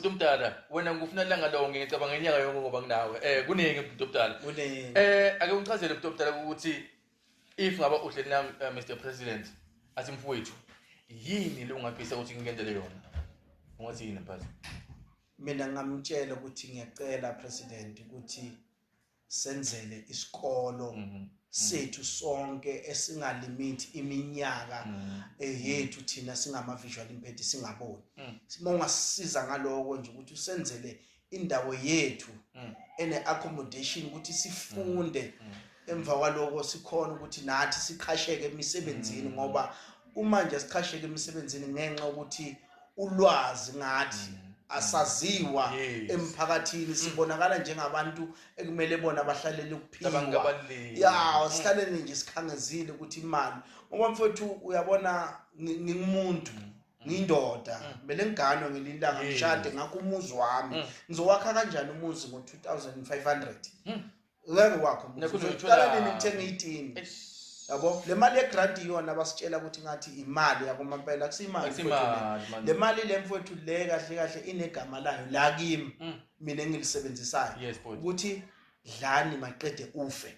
Bhuti omdala, wena ngikufuna ilanga lonke, ngicabanga inyanga yonke ngoba nginawe. Kuningi, bhuti omdala. Kuningi. Ake ungichazele, bhuti omdala, ukuthi if ngaba uhleli nami, Mr President, athi, "Mfowethu, yini le ungafisa ukuthi ngikenzele yona?" Ungathi yini, mphathi? Mina ngamtshela ukuthi ngiyacela, President, ukuthi senzele isikolo sethu sonke esingalimithi iminyaka yethu thina singama visual impaired, singaboni. Uma ungasisiza ngaloko nje, ukuthi usenzele indawo yethu ene accommodation ukuthi sifunde, emva kwaloko sikhona ukuthi nathi siqhasheke emisebenzini, ngoba kumanje siqhasheke emisebenzini ngenxa yokuthi ulwazi ngathi asaziwa emphakathini. Sibonakala njengabantu ekumele bona bahlalele ukuphiwa. Abangabaluleki. Ya, sihlalele nje sikhangezile ukuthi imali, ngoba mfowethu, uyabona, ngingumuntu, ngiyindoda, kumele ngiganwe ngelinye ilanga, ngishade, ngakho umuzi wami ngizowakha kanjani umuzi ngo-2500? Ngeke wakho umuzi. Nakho Uzoqala uzoyithola- nini ukuthenga itini? Eish. Yabo, le mali yegrant iyona abasitshela ukuthi ngathi imali yakomampela. Akusimali, Akusimali, mfowethu, man. le mali le, mfowethu, le kahle kahle inegama layo la kimi, mina engilisebenzisayo, Yes, boy. ukuthi dlani maqede ufe.